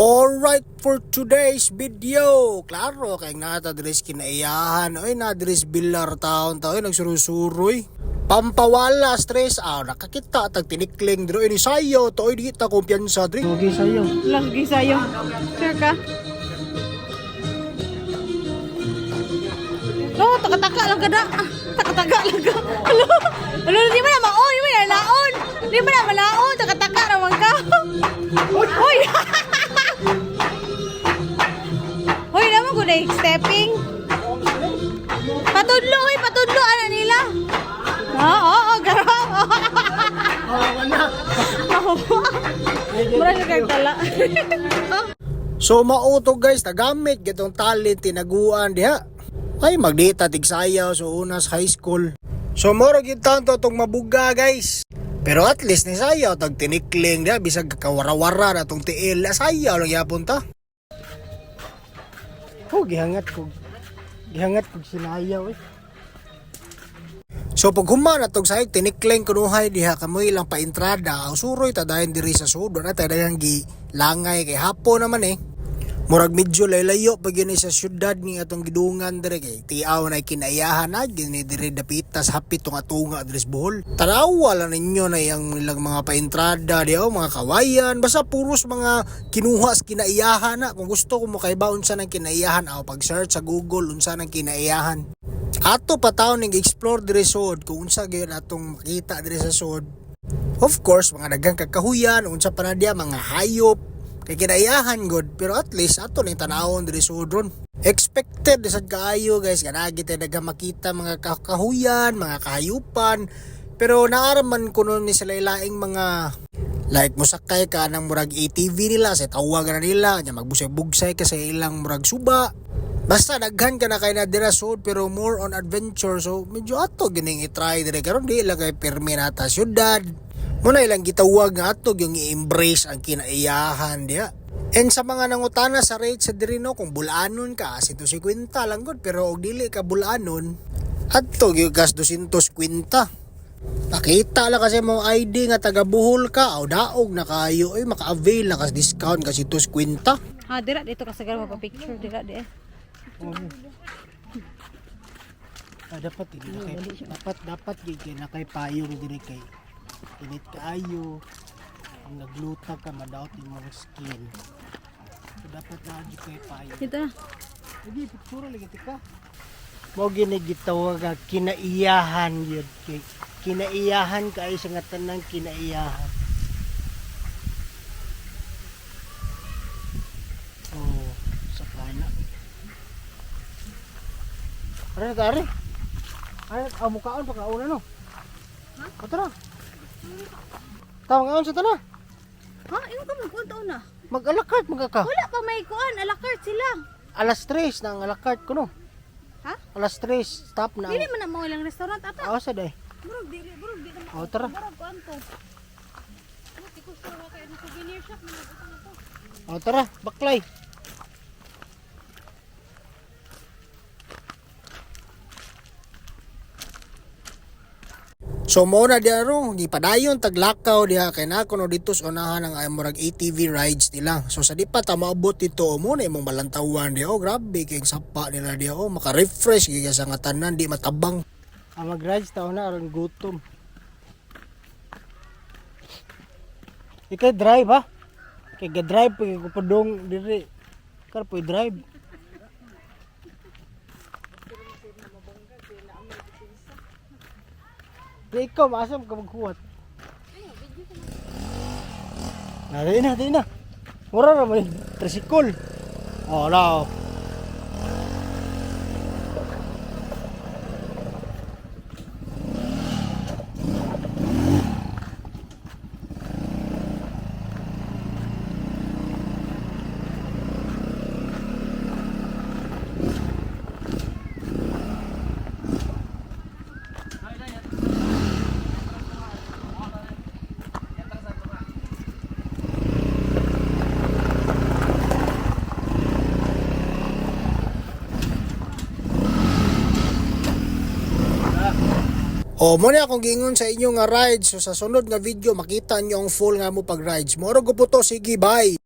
Alright, for today's video. Klaro, kay nata diri sa kinaiyahan. Oy, na diri sa Bilar taon ta oy nagsurusuroy. Pampawala stress ah, nakakita tag tinikling diri ni sayo to oy di ta kumpiyansa diri. Okay sayo. Lagi sa'yo. Sure ka? No, taka-taka lang ka na. Ah, taka-taka lang ka. Alo, alo, di mo na maon, di mo na laon. Di mo na malaon, taka-taka naman ka. Uy! Hoy, naman ko na stepping. Patudlo, hoy, patudlo, ana nila. Oo, oo, garo. Mura siya kang tala. So mauto guys, nagamit gitong talent tinaguan diha. Ay magdita tigsayaw so unas high school. So moro gyud tanto tong mabuga guys. Pero at least ni sayaw tag tinikling diha bisag kawarawara na tong tiil, ah, sayaw lang yapon ta. Oh, gihangat kog sinayaw eh. So pag human atog sa tinikling kunuhay diha kamoy lang paentrada, aw suroy ta dayon diri sa sudon at dayon gi langay kay hapon naman eh. Murag medyo laylayo pag yun sa syudad ni atong gidungan dire kay tiaw na kinaiyahan na gini dire dapita sa hapit tong atunga diri sa Bohol. Tanawa lang ninyo na yang ilang mga paentrada diha oh, mga kawayan basta puros mga kinuha sa kinaiyahan na kung gusto ko mo kaiba unsa nang kinaiyahan aw pag search sa Google unsa nang kinaiyahan. Ato pa taon ning explore dire sod kung unsa gyud atong makita dire sa sod. Of course, mga daghang kakahuyan, unsa pa na diya mga hayop, kay kinaiyahan god, pero at least ato ning tanawon diri sud ron. Expected sad kaayo guys, kanagi tay daghang makita mga kakahuyan, mga kahayupan, pero naaraman kuno ni sila ilaing mga like mosakay ka ng murag ATV nila sa tawag na nila, nya magbusay-bugsay ka sa ilang murag suba. Basta daghan ka na kay na dira sud pero more on adventure, so medyo ato gining i-try dire karon di lang kay pirmi nata syudad. Muna ilang gitawag nga ato yung i-embrace ang kinaiyahan diha. And sa mga nangutana sa rate sa diri no, kung bulanon ka 150 lang gud, pero og dili ka bulanon adto gyud kas 250. Pakita lang kasi mo ID nga taga Bohol ka, aw daog na kayo ay maka-avail na kas discount kasi 250. Ha, dira dito ka sagal magpa-picture dira di eh. Ah, dapat hindi na kay dapat dapat gyud kay na kay payong diri kay init kaayo. Ang nagluta ka madaot imong skin. So, dapat na jud kay payong. Dito na. Hindi picture lagi tika. Mo gini gitawag nga kinaiyahan yun kay kinaiyahan kay sa nga tanang kinaiyahan. Oh, sa kana. Are ta are. Are ah, mukaon pa kauna no. Ha? Tara. Tawag ngaon sa tana. Ha, ingon ka magkuan taon na. Mag-alakart mga ka. Wala pa may kuan, a la carte sila. Alas 3 na ang alakart ko no. Ha? Alas 3 stop na. Dili man na mao ilang restaurant ata. Aw sa day. Murag dili na Oh, tara. Murag kuan to. Ano ti ko sure kay ano souvenir shop man nagutang ako. O tara, baklay. So mo na diha ro, gipadayon taglakaw diha kay na kuno dito sa unahan ang ay murag ATV rides nila. So sa di pa ta maabot dito mo na imong malantawan diha. Oh, grabe kay sapa nila diha. Oh, maka-refresh gyud ka sa nga tanan di matabang. Ang mag-rides taon na aron gutom. Ikay drive ha? Kay ga-drive pag ko padong diri. Kar po drive. Di ikaw maasam ka maghuwat. Na di na, di na. Mura ra man tricycle. Oh, na. Oh. O mo na akong giingon sa inyo nga rides. So sa sunod nga video makita nyo ang full nga mo pag rides. Moro ko po to. Sige, bye.